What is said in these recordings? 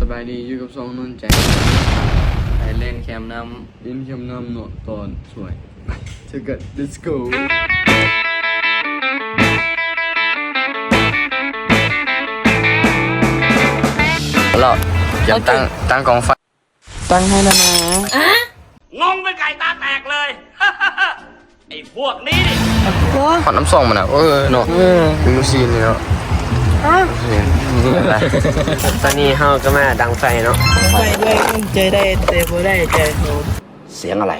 ສະບາຍດີ ຢູ່ກັບຊ່ອງນົນໃຈ ໄປເລ່ນແຄມນ້ຳ ເລ່ນແຄມນ້ຳເນາະ ຕອນສວຍ ເຈີກັນ ເລັດໂກ. ລະ ກຽມຕັ້ງ ຕັ້ງກອງໄຟ ຕັ້ງໃຫ້ແລ້ວນະ. ງງເປັນໄກ່ຕາແຕກເລີຍ ໄອ້ພວກນີ້ນີ້. ໂອ້ ຮອດນ້ຳສອງມັນນະ ເອີເນາະ ເອີ ເປັນລູກຊີ້ນນີ້ເນາະ. ຕອນນີ້ເຮົາກໍມາດັງໄຟເນາະ ໄຟດ້ວຍ ໃຈໄດ້ແຕ່ບໍ່ໄດ້ໃຈເຮົາ. ສຽງອະໄລ?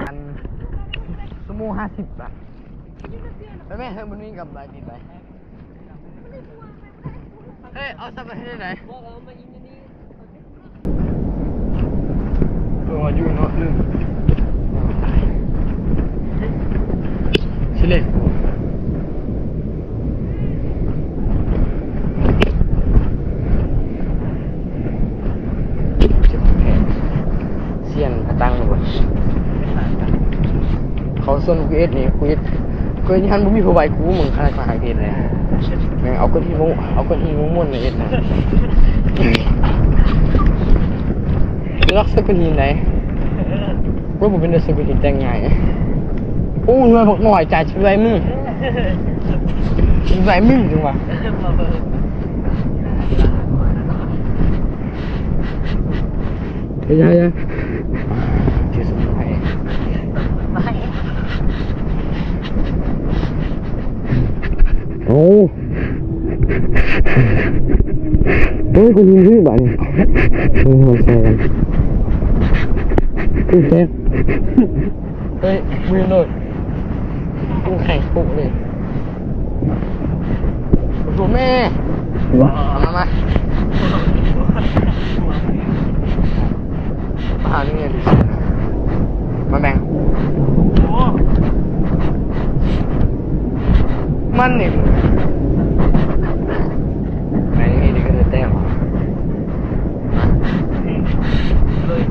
ອັນ ຊົ່ວໂມງຫ້າສິບບາດ ໄປແມ່ ເຮີ້ຍ ມັນມີກຳໄລຕິດໄປ ເຮີ້ຍ ເອົາຊັບໄປເຮັດໄດ? ເອີ ຢູ່ເນາະ ລືມ ຊິເຫຼັກ. ສຽງກະຕັງລະບໍ່? ເຂົາຊວນກູເຮັດນີ້ ກູເຮັດ ກູເຮັດຫັ້ນບໍ່ມີຜູ້ໃບ ກູເບິ່ງຂະໜາດຂ້ອຍຫາເຮັດເລີຍ. ແມ່ງເອົາກ້ອນຫີນ ເອົາກ້ອນຫີນມ້ວນໆມາເຮັດນະ. ລັກໃສ່ກ້ອນຫີນໃດ? ໂອ້ຍ ບໍ່ເປັນຕາຊື້ກ້ອນຫີນແຕ່ງງ່າຍ. ໂອ້ຍ ໜ່ວຍບັກໜ້ອຍ ຈ່າຍຊິບໃບມື້ ຊິບໃບມື້ຈັ່ງວ່າ. ເຮີ້ຍ ຢ່າ ຢ່າ ໂອ້ ໂອ້ຍ ກູລືມຊື່ບາດນີ້ ໂອ້ຍ ໃສ່ກັນ ໂອ້ຍ ແຕກ ເຮີ້ຍ ມືໂລດ ກູແຂງໂປະເລີຍ ໂອ້ໂຫ ແມ່ ມາ ມາ. ມາຫານີ້ ມາແບ່ງ ມັນນີ້ ແບ່ງນີ້ດີກະໄດ້ແຕ້ມ ມາ ເລີຍ.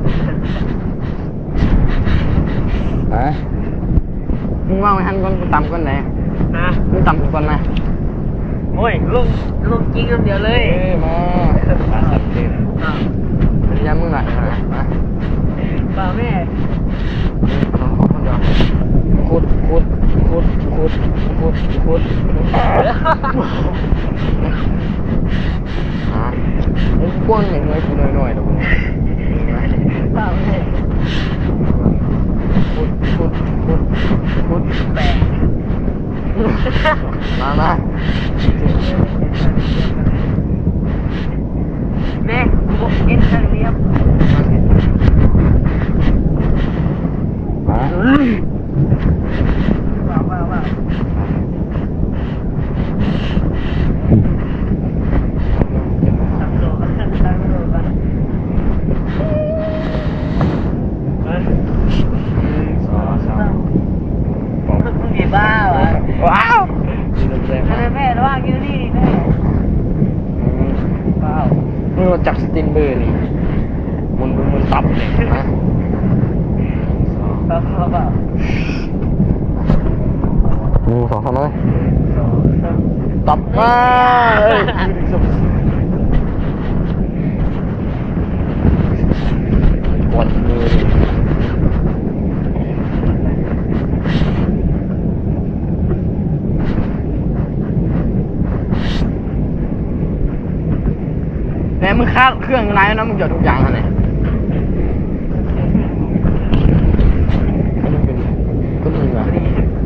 ຮະ ມຶງວາງໄວ້ຫັ້ນກ່ອນ ກູຕຳກ່ອນໄດ໋. ຮະ ມຶງຕຳກູກ່ອນນະ. ໂອ້ຍ ລົງ ລົງຈິງນຳດຽວເລີຍ. ເອີ ມາ ມາ ຍາມມຶງຫຼາຍນະ ມາ ປ່າແມ່ ຂຸດ ຂຸດ ຂຸດ ຂຸດ ຂຸດ ຂຸດ. ຮະ ໂອ້ຍ ກວ້າງໜ້ອຍໆ ກູນ້ອຍໆດອກ. ຂຸດ ຂຸດ ຂຸດ ຂຸດ ແປງ ມາ ມາ ແມ່ ກູເຮັດທາງລຽບ ມາ. ເອີ ຈັກສະຕີນເບີນີ້ ໝູນ ໝູນ ໝູນຕັບນີ້ນະ. ໜຶ່ງ ສອງ ສາມ ເລີຍ ຕັບມາ. ກວນມື. ແມ່ ມຶງຄາດເຄື່ອງຢູ່ໃນນັ້ນນະ ມຶງຈອດທຸກຢ່າງຫັ້ນແຫຼະ. ກໍມີ ສະຫວັດດີ